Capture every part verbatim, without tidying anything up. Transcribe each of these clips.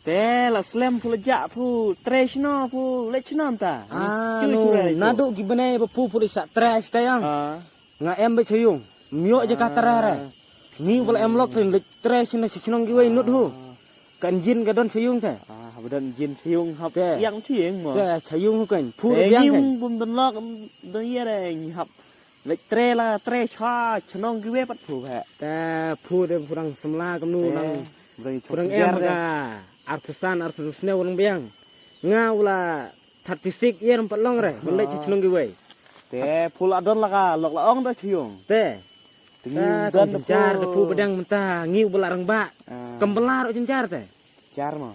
Te la slem phu la jah phu tre shano phu leit shano mynta. Ah, chu no, chu re chu. Naduh ki bnai ba phu phu leit sa tre shano yang. Ah. Nga em beit sha yung. Myoh je ka tara re. Ni bala em lok ten leit tre shano sha shnong kiwei nud hu. Ka engine ka don sha yung te. Ah, ba don engine sha yung hap. Te. Yang chi yung mo. Te sha yung hu kan. Phu te biang yung kan. Bum don lok don ye re ngi hap. Leit tre la tre cha chnong kiwei pat phu he. Te phu de phu dang samla kamnu dang. Phu dang em ka arphew san arphew snew lang biang. Nga wala thirty six year pat long re ban leit cha chnong kiwei. Te phu la don la ka lok la ong da chiung. Te. Tingi don da jar da phu badang mynta ngi wala rang ba. Kam bala ro jar te. Jar ma.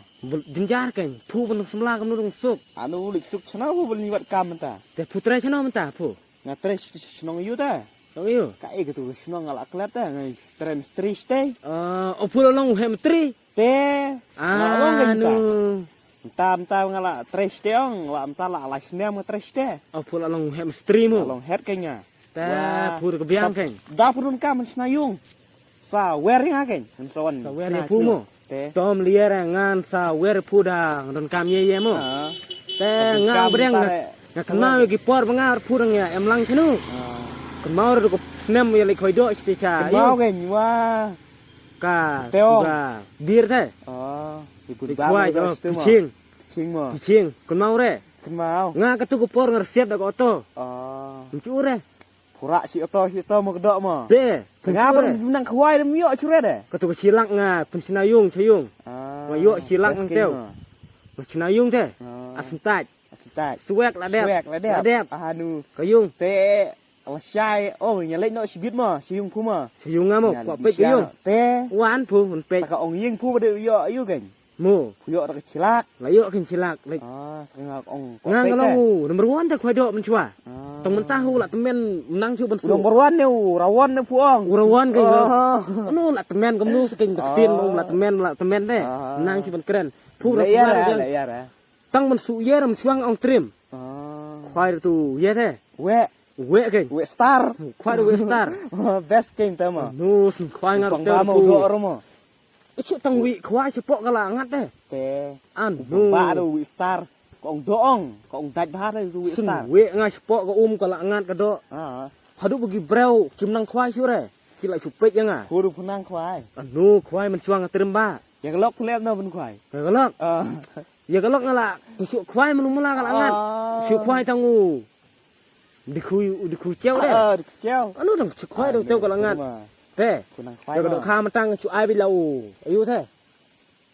Jynjar kein phu ban samla kamnu dang suk. Anu lik suk chana phu ban wat kam mynta. Te phu tre chana mynta phu. Nga tre shnong yu ta. Shnong yu. Ka e ka tu shnong nga la klet ta nga tre mistri ste. O phu la long he mistri. Te. Nga la long he mynta. Mynta mynta nga la tre ste ong la mynta la la snem nga tre ste. O phu la long he mistri mo. Long het kein nga. Te phu ka biang kein. Da phu dun kam sna yung. Sa wer nga kein. Sa wer phu mo. Te. Tom lier ngan sa wer phu da don kam ye ye mo. Te nga breng nga kynmaw ki por ba nga phu dang ya em lang chnu. Kynmaw ru ko snem ya le khoi do sti cha. Kynmaw kein wa. Ka teo. Ka bir te. Khoi do piching. Piching mo. Piching. Kynmaw re. Kynmaw. Nga ka tu ko por nga siat da ko to. Chu re. Pura si oto si oto mo kedok mo. Te. Nga ban nang khwai dem yok chure de. Katu ka silak nga pen sina yung cha yung. Nga yok silak nang teu. Nga sina yung te. Asentaj. Asentaj. Suwek la dep. Suwek la dep. La dep. Anu. Ka yung. Te. Ala shai. Oh nya lek no sibit mo. Si yung phu mo. Si yung nga mo. Kwa pek ka yung. Te. Wan phu wan pek. Ka ong yung phu ba de yok yu kein. Mo. Yok da ka chilak. La yok kin chilak lek. Ah, nga ong. Nga nga long u number one da khoi dok mynchwa. Tong mynta hu la temen nang chu ban su. Number one ne u rawan ne phu ong. U rawan kein. Anu la temen kam nu sa kein da ktien mo la temen la temen de. Nang chu ban kren. Phu ra ya ra. Tang ban su ye ram chuang ong trim. Khoi tu ye te. We. We kein. We star. Khoi we star. Best kein ta mo. Nu sin khoi nga te mo. Ichu tang wi khwai chi pok ka la ngat te. Te. An nu. Ba do wi star. Kong do ong, kong daj ba re wi star. Wi nga chi pok ka um ka la ngat ka do. Hadu bagi breu kim nang khwai shu re. Ki la chu pek ya nga. Huru phu nang khwai. Anu khwai man chuang trim ba. Ya ka lok phu lem na ban khwai. Ya ka lok. Ya ka lok nga la. Ku shu khwai man mula ka la ngat. Shu khwai tang u. Dikhu dikhu cheu de. Dikhu cheu. Anu dang chu khoi dang teu ka la ngat. Te. Ku nang khoi. Ka dok kha matang chu ai bi la u. Ayu te.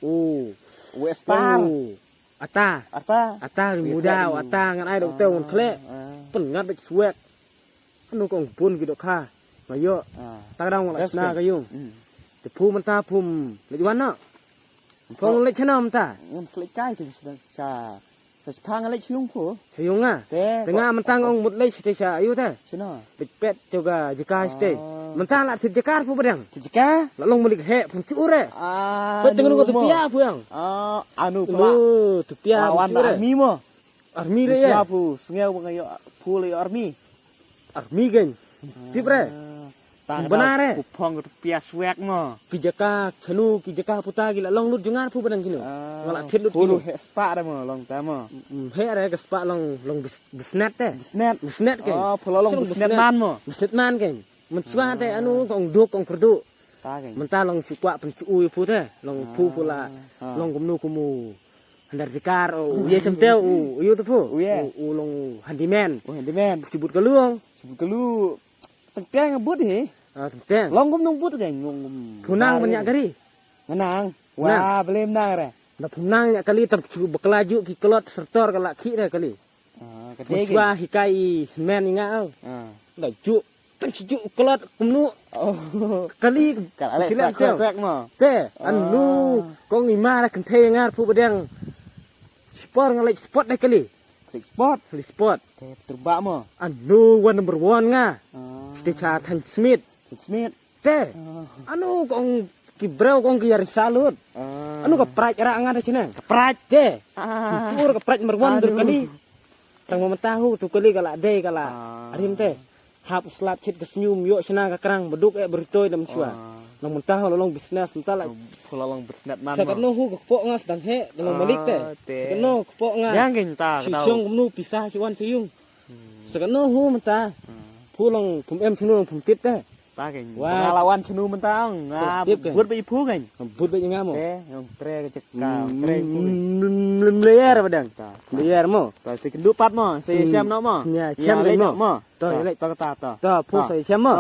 U. Westar. Ata. Ata. Ata muda ata ngan ai dok teu ngan khle. Pen ngat bek suwek. Anu kong pun ki dok kha. Mayo. Ta dang la sna ka yung. Te phu mynta phum. Lek wan na. Kong lek chana mynta. Ngam lek kai te sa. Sa sphang lek shyung phu. Shyung nga. Te nga mynta ngong mut lek te sa ayu te. Sino. Lek pet to ga jaka te. Mynta la thit jaka phu badang. Thit jaka. La long malik he phu chu re. Pet teng ko tu pia phu yang. Anu phu. Tu pia wan chu re. Army mo. Army re ya. Phu sngew ba nga yo phu le army. Army gen. Tip re. Bana re. Ku phong ka pia swag mo. Ki jaka chanu ki jaka puta ki la long lut jngar phu badang kino. Nga la thit lut kino. He spa re mo long ta mo. He re ka spa long long bisnet te. Bisnet. Bisnet ke. Oh phu long bisnet man mo. Bisnet man ke. Mynchwa te anu kong duk kong perdu. Mynta long chu kwah pynchu u phu te long phu phu la long kumnu kumu. Handar dikar u ye chemteu u u te phu. U long handyman. U handyman. Chu but ka luong. Chu but ka lu. Tengteng but he. Ah tengteng. Long kumnu but ke ngong. Phunang ban yak kari. Ngenang. Wa belem nang re. Na phunang yak kali tam chu bakla ju ki kelot sertor ka la khi re kali. Ka dei wa hikai i men i nga au. Da ju. Tang chi ju kelot kumnu. Kali ka le kwek kwek mo. Te anu kong i ma ra kynthei ngar phu badang. Sport nga lek sport dai kali. Lek sport. Lek sport. Te terba mo. Anu one number one nga. Te cha Than Smith. Than Smith. Te. Anu kong ki breu kong ki yar salut. Anu ka praj ra nga da chine. Ka praj te. Tur ka praj number one dur kali. Tang mynta hu tu kali ka la dei ka la. Arim te. Hap slap chit ka snyum yo china ka krang baduk e beritoi dam chwa. Nang mynta ha long business mynta la. Phu la long business man. Sa katno hu ka kpoh nga sdang he ka long malik te. Sa katno kpoh nga. Yang keng ta ka tau. Shong kumno pisa shi wan shi yung. Sa katno hu mynta. Phu long phum em shinu long phum tip te. Ta keng. Nga la wan shinu mynta nga. Tip keng. But ba i phu keng. But ba i nga mo. Te yang tre ka chek ka tre. Mlem ler ba dang. Ler mo. Ta se kendu pat mo se shem no mo. Shem no mo. To lek ta ta ta. To phu se shem mo.